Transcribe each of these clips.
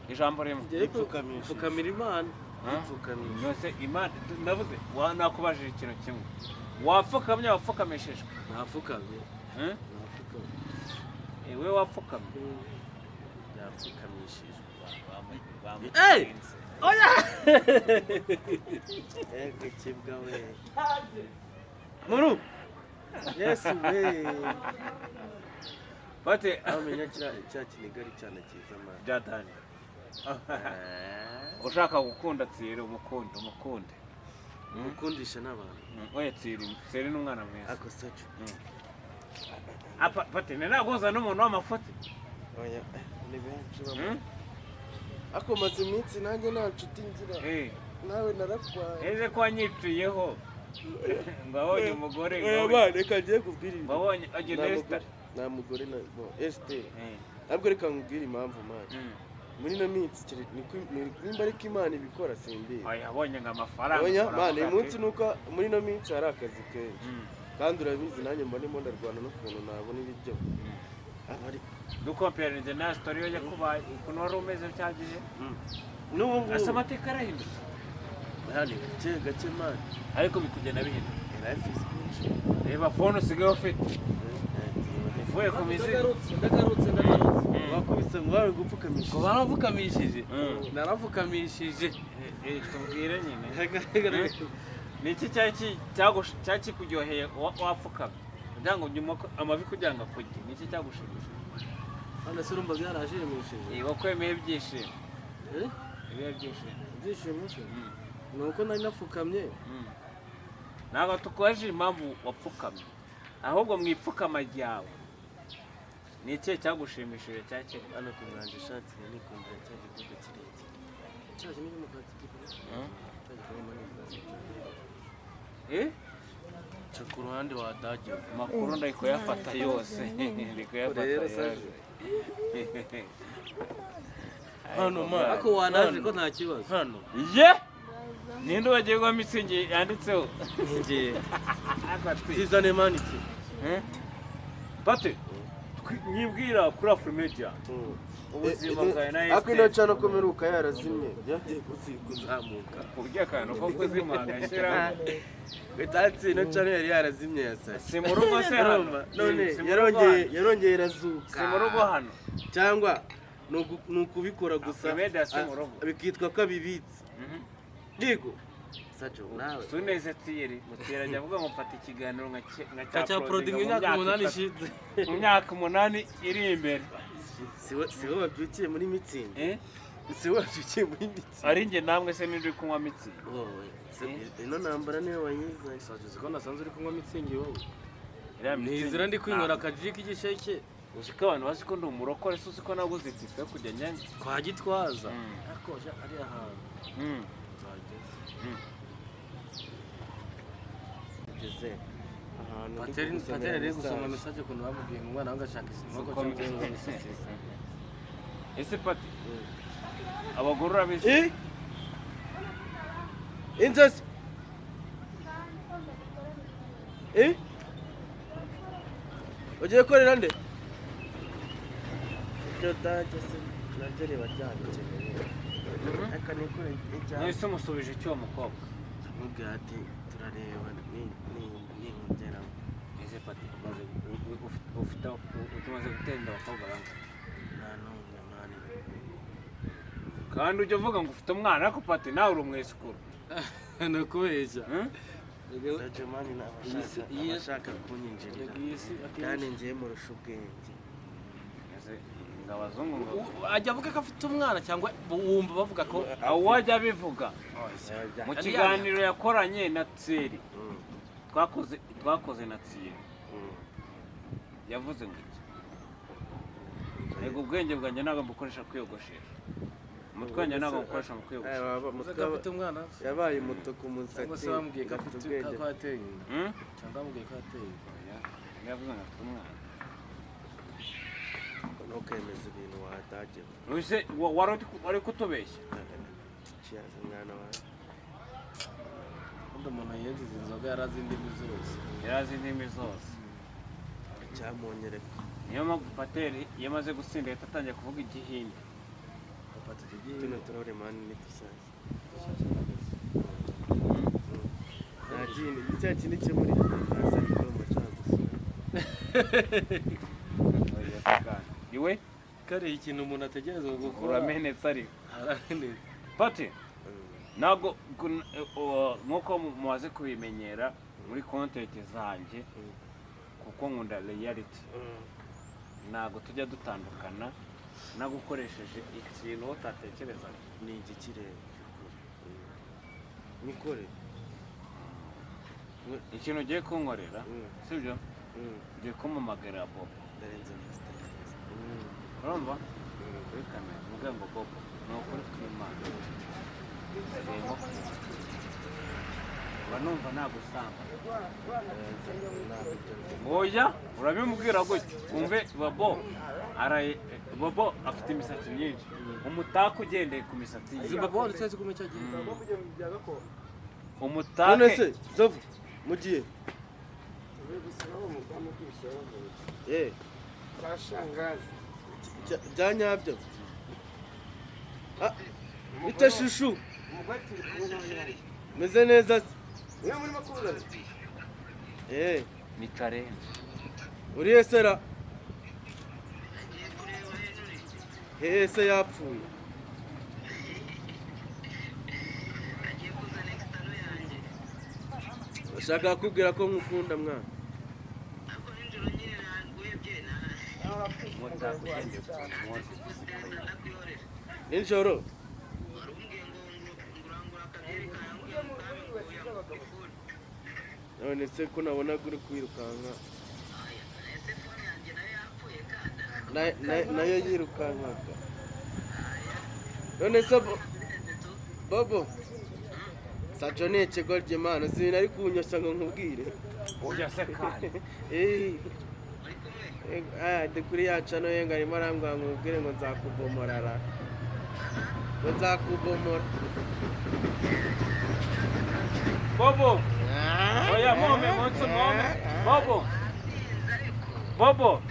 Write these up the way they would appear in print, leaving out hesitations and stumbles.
Ijambo rimwe. Yipfukamishije. Pfukamira Imana. Ha? Yipfukamishije. Nose Imana, ndavuze nakubajije ikintu kimwe: wapfukamye, wapfukamishijwe? Napfukamye. Hmm? Napfukamye. Eh, we wapfukamye? Yapfukamishijwe. Hey! Oya! Ego kibwa we muru, Yesu we! Bate. Amenya kiriya cya kinigari cyane cyiza, man. Byatanye. Ushaka gukunda Tsiri, umukunde, umukunde. Mukundisha n'abantu. Oya, Tsiri, Tsiri ni umwana mwiza. Ako sacu. Apa pate ni naguhuza n'umuntu w'amafuti. Oya, ni benshi baba. Ako maze iminsi nanjye nta nshuti ngira. Nawe narakwaye. Eze ko wanyiciyeho ngo abonye umugore, ngo Oya man, reka ngiye kubwira ngo ibintu. abonye agenda Nta Esther. mugore, nta mugore na bo Esther. Ntabwo, reka nkubwire impamvu, man. Muri ino minsi nimba ariko Imana ibikora, simbizi. Oya, abonye ngo amafaranga. Oya uravuga man, uyu munsi nuko muri ino minsi hari akazi kenshi. Kandi urabizi nanjye mba ndimo ndarwana n'ukuntu nabona ibiryo. Aba ari Dukompererije na story yo kuba ukuntu wari umeze cya gihe. N'ubu ngubu. Asa amateka arahindutse. Oya, ni gake gake, man. Ariko bikugenda bihinduka. Life is good. Reba phone usigaye ufite uvuye ku mizigo. Ndagarutse, ndagarutse, ndagarutse. Wakubise ngo wari gupfukamisha. Ngo barapfukamishije. Narapfukamishije. Eh, tubwire nyine, ni iki cyari cyari kikuryoheye wapfukamye kugira ngo nyuma amavi kugira ngo akujye? Ni iki cyagushimishije? None se urumva byarashimishije? Eh, wakwemeye ibyishimo? Eh? Ibihe byishimo. Ibyishimo se ni uko nari napfukamye. Ntabwo tukubajije impamvu wapfukamye, ahubwo mu ipfukama ryawe ni ikihe cyagushimishije cya kera? Hano ku mwanja ishati nikundira cya gikorwa kirekire. Cya kintu cy'umukara gikomeye, cya gikomeye neza. Eh? Ca ku ruhande wadagiwe. Amakuru ndari kuyafata yose, ndi kuyafata Rero yose. Saje. Hano, man. Ariko wanaje ko nta kibazo. Hano. Ye, ninde wagiye guha Mützig yanditseho? Ngiye. Zizane manitse. Eh? Pate, nyibwira kuri Afrimedia ubuzima bwawe na Ariko ino Esther. cana ko mperuka yarazimye, Yagiye kuzamuka. Kurya akantu ko kuzima agashyiraho. Itatsi ino cana yari yarazimye yasase. Si mu rugo se hano? Urumva none Si mu rugo yarongeye hano? yarongeye irazuka. Si mu rugo hano? Cyangwa ni ukubikora gusa. Afrimedia si mu rugo. Bikitwa ko abibitse. Yego Sajo nawe. Suneze Thierry Mutera ajya avuga ngo mfata ikiganiro nka cya porodinga mu imyaka myaka 8 itatu. ishize. Mu myaka 8 iri imbere. Siwe wabyukiye muri Mützig. Eh? Siwe wabyukiye muri Mützig. Ari njye namwe se ninde uri kunywa Mützig? Wowe ino ntambara niyo wanyizanye. Sajo, uzi ko nasanze uri kunywa Mützig wowe? Iriya Mützig Nizira ndi kwinywera akaji k'igisheke. Uzi ko abantu bazi ko ndi umurokore se? Uzi ko naguze itike yo kujya Nyange? Kwa Gitwaza. Ariko sha, ari ahantu nzageze. Ugeze ahantu ndi Pateri. kugusomera Pateri ari gusoma message. message ukuntu bamubwiye ngo umwana we agashaka inkoko Suko- cyangwa isosisi. Ese Pati, abagore urabizi? Eh? Inzozi. Eh? Ugiye korera nde? Iryo dage se naryo riba ryabikeneye, reka nikure icya. Mwese umusubije icyo mukobwa? Amubwira ati turareba ninkugeraho. Ese Pati, ufite umaze gutera inda abakobwa bangahe? Nta n'umwe, man. Kandi ujya uvuga ngo ufite umwana, ariko Pati nawe uri umwesikuru. Ni ukubeshya. Hmm? Sajo, man, ni abashaka abashaka kunyinjirira Iyi si kandi ngiye murusha ubwenge. Ese ngo abazungu ngo Ajya avuga ko afite umwana cyangwa wumva bavuga ko aho wajya abivuga mu Yari kiganiro yakoranye na Tseri, twakoze na Tseri, yavuze ngo iki? Yego, ubwenge bwanjye ntabwo mbukoresha kwiyogoshesha, umutwe wanjye ntabwo mbukoresha mu kwiyogoshesha. Uvuze ko afite umwana? Yabaye umutuku Cyangwa se umusatsi. bamubwiye ko afite Ubwenge. ko yateye inda? Hmm? Cyangwa bamubwiye ko yateye inda? Oya, yavuze ngo afite umwana. Ntukemeze ibintu wadagewe. Ese wari wari kutubeshya? Cheers, mwana wawe. Ubundi umuntu yenze izi nzoga yari azi indimi zose. Yari azi indimi zose. Cyamunyereka. Niyo mpamvu Pateri iyo amaze gusinda ahita atangira kuvuga Igihinde. Papa, tugiye. Tuno turahure man ni dushyashya. Nta kindi, ni cya kindi cyo muri hasi ariko macagusura. Iwe Kare ikintu umuntu ategereza gukora. Uramenetse ariko. Aramenetse. Pati, ntabwo nk'uko mumaze kubimenyera muri content zanjye, kuko nkunda reality, ntabwo tujya dutandukana nagukoresheje ikintu utatekerezaga. Ni igiki rero? Nikore. Ikintu ugiye kunkorera, sibyo? Ugiye kumpamagarira Bobo. Ndarenze mfite. Urumva, kuri kamera mvuga ngo: "Bobo, ni ukuri kw'Imana, nsigaye ngukunda, mba numva nagusamba." Oya, urabimubwira gutyo wumve. Bobo araye, Bobo afite imisatsi myinshi, umutako ugendeye ku misatsi ye. Zimbabwe wanditse kigume cyagiye. Umutake. None se Nzovu mugiye eh bya nyabyo? Ah, bite shushu, meze neza se? Eh. Ni challenge. Uri esera hehe se? Yapfuye. Ndashaka kukubwira ko nkukunda mwana. Umutako ugendeye ku munsi. Nijoro. None se ko nabonaga uri kwirukanka? Nayo yirukankaga. None se Bobo Sajo ni ikigoryi imana sinari kunyoshya ngo nkubwire. Oya se kandi. Eh. Ah, ndi kuri ya channel ye ngo arimo arambwira ngo nkubwire ngo nzakubomorara, ngo nzakubomora. Bobo, oya, mome munsi mome Bobo, Bobo.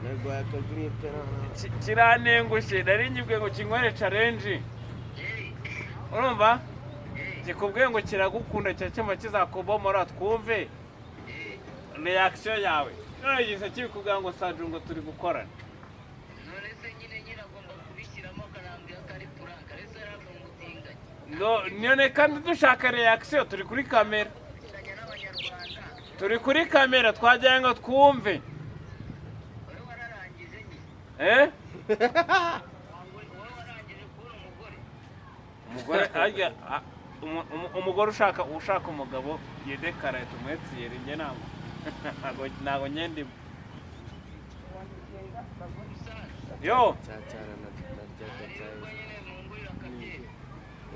Narwaye akagiripe noneho. Kirantengushye, nari nyibwe ngo kinywere challenge. Urumva kikubwiye ngo kiragukunda, cya cyuma kizakubomora, twumve reaction yawe. None gisa kibikubwira ngo Saju ngo turi gukorana. None se nyine agomba kubishyiramo akarambwira ko ari prank, ariko yari umutinganyi. No, none kandi dushaka reaction, turi kuri kamera. Gutinganya n'abanyarwanda. Turi kuri kamera, twagira ngo twumve. Wowe wararangije nyine. Eh. Wowe warangije kubona umugore. Umugore arya umugore ushaka umugabo yedekaraye tumwetsiyere, njye ntabwo ngenda. Yo. Cyacyara naryaga cyahise. Nyine mungurira akabyeri.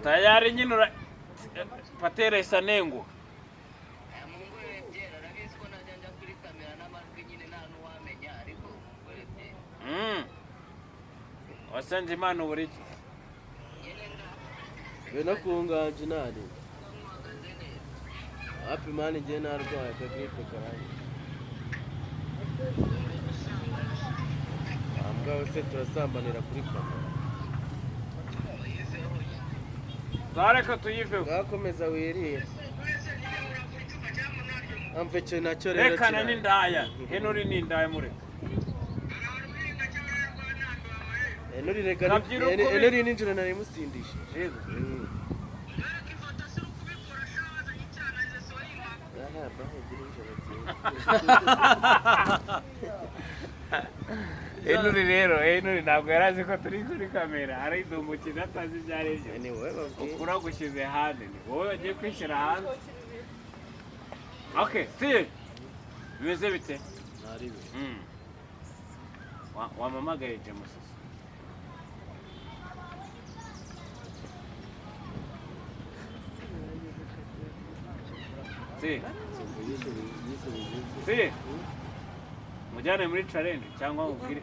Tayari nyine ura patere isa nengo. Aya mungurire byeri, arabizi ko najya njya kuri kamera n'amajwi nyine nta n'uwamenya, ariko mungurire byeri. Wasanze Imana ubura iki? Nyine nda We no ku nganje nari muhagaze neza. Wapi man, igihe narwaye akagiripe karangiye. Mbwa se turasambanira kuri kamera? Zareka tuyiveho. Bwakomeza wirire amve icyo nacyo rero. Rekana n'indaya, Henry ni indaya, mureka. Henry rega. Nabyiruka Henry nijoro nari musindishije. Yego. Aha, bahe gira ijoro ryiza. Henry rero, Henry ntabwo yari azi ko turi kuri kamera, aridumbukije atazi ibyo ari byo. Ni wowe babwiye. Ukuri agushyize hanze, ni wowe wagiye kwishyira hanze. Okay, si bimeze bite? Ntaribe. Wampamagaye James? Si si mujyane muri challenge cyangwa mubwire.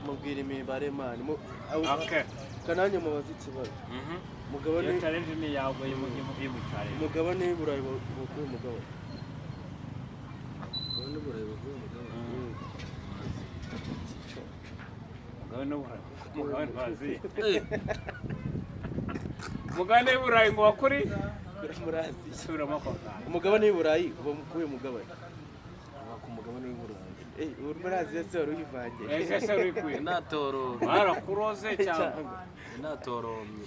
Mubwira imibare man. Okay. Kanange mubaze ikibazo. Mugabane. Iyo challenge ni iyawe yo mu challenge. Umugabane w'Iburayi bakuye umugabane. Ubona Burayi bavuye umugabane. Umugabane w'Uburayi, umugabane wa Aziya. Eh, Umugabane w'Uburayi ngo wakuri Muri Aziya. Subiramo ako kantu. Umugabane w'i Burayi uba mu kuwuhe mugabane? Uba ku mugabane w'i Burayi. Eh, uri muri Aziya se wari uyivangiye? Ese se wikwiye? Natoromye. Barakuroze cyangwa? Natoromye.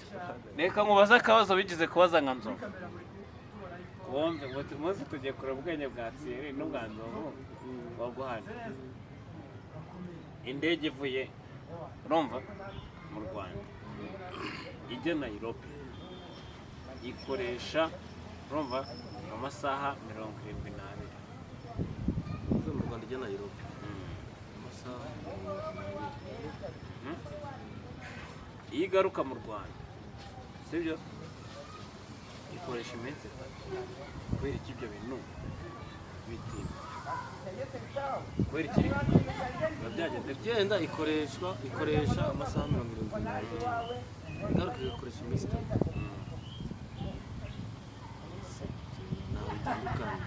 Reka nkubaze akabazo bigeze kubaza nka Nzovu. Wumve ngo umunsi tugiye kureba ubwenge bwa Thierry n'ubwa Nzovu baguhana. Indege ivuye, urumva, mu Rwanda ijya Nairobi ikoresha, urumva, amasaha 72. Uvuye mu Rwanda ujya Nairobi, amasaha 72. Iyo igaruka mu Rwanda, sibyo, ikoresha iminsi 3. Kubera iki ibyo bintu bitinda? Kubera iki biba byagenze bye? Igenda ikoresha amasaha 72, igaruka igakoresha iminsi 3. Ntawe bitandukanye.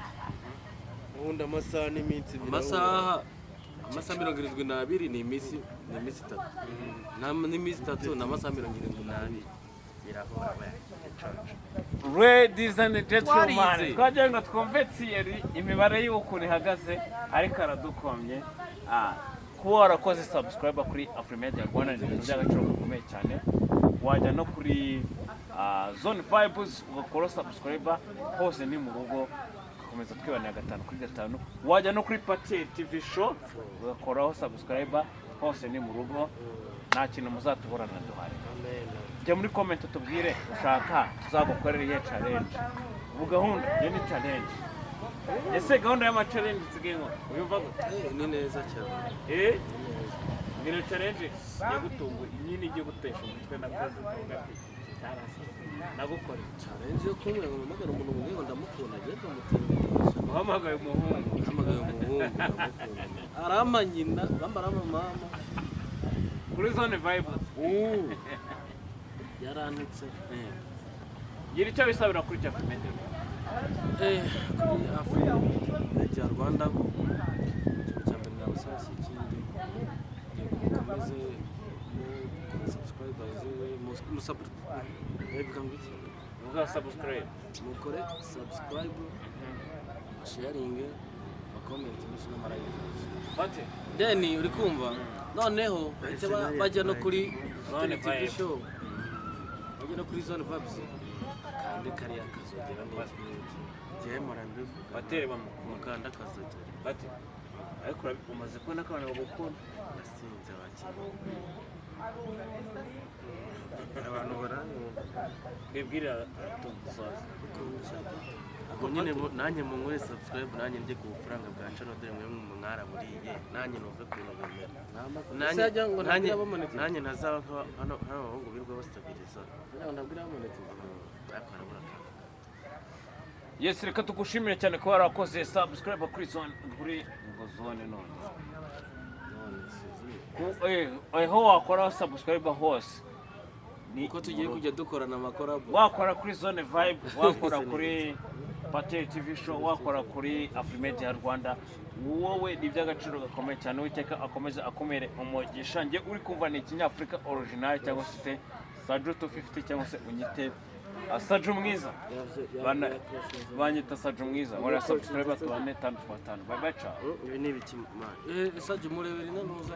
Ubundi amasaha n'iminsi birahura. Amasaha 72 ni iminsi 3. N'iminsi 3 ni amasaha 72. Birahura we. Ladies and gentlemen, Twarize. twagira ngo twumve Thierry imibare y'ukuntu ihagaze, ariko aradukomye. Kuba warakoze subscribe kuri Afrimedia Rwanda ni ibintu by'agaciro gakomeye cyane. Wajya no kuri Zone Vibes ugakora subscribe, hose ni mu rugo, ugakomeza twibanira gatanu kuri gatanu. Wajya no kuri Patient TV Show ugakoraho subscribe, hose ni mu rugo, nta kintu muzatuburana duhari. Amen. Jya muri comment utubwire ushaka tuzagukorera iyihe challenge. Ubu gahunda iyo ni challenge. Ese gahunda y'ama challenge nsigaye ngo uyumva gute? Eh, ni neza cyane. Eh, Ni neza. Mbwira challenge yagutunguye nyine, igiye gutesha umutwe nakoze ukavuga ati iki cyarasa nagukoreye. Challenge yo kumwe ngo mpamagare umuntu ngo ndamukunda, agiye kumutinda. Uhamagaye umuhungu. Mpamagaye umuhungu, ndamukunda, arama nyina bamba, arama mama. Kuri Zone Vibe. Yarantutse. Gira icyo bisabira kuri Jeff Media. Eh, kuri Afri Media Rwanda, ikintu cya mbere nabasaba si ikindi, yego, mukomeze mukore subscribers, bivuga ngo iki? Uvuga subscribe. Mukore subscribe, sharinge, comment menshi n'ama like. Bate. Then uri kumva noneho bahita bajya no kuri Zone TV Vibe. Show, bajya no kuri Zone Vibes, akande kariya kazogera n'iki n'iki. Njyewe mpora mbivuga. Batere bamukunda. Mukanda akazogera. Bate. Ariko umaze kubona ko abantu bagukunda. Nasinze abakinnyi. Abantu barankunda. Twibwirira aratungusoza. Ubwo nyine nanjye munkore subscribe, nanjye njye ku bufaranga bwa channel, dore mwe mwaraburiye, nanjye numve ukuntu bimera. Ese yajya ngo Nanjye ntabwira abamonetize? nanjye ntazaba nka hano hano abahungu birirwa basabiriza. Kugira ngo ntabwire abamonetize. Ariko harabura akantu. Yes, reka tugushimire cyane kuba warakoze subscribe kuri Zone, kuri ngo Zone none. None sizi. Aho wakora subscribe hose. Ni Uko tugiye mu rugo. kujya dukorana ama collabo. Wakora kuri Zone Vibe, wakora kuri Pateri TV Show, wakora kuri Afrimedia Rwanda, wowe ni iby'agaciro gakomeye cyane. Uwiteka akomeze akomere umugisha. Njye uri kumva ni ikinyafurika original, cyangwa se ute Saju 250, cyangwa se unyite Saju mwiza. Banyita Saju mwiza. Nkora subscribe, tubane tanu kwa tanu. Bye bye, ciao. Ibi ni ibiki, man? Eh, Saju murebera ino ntuza.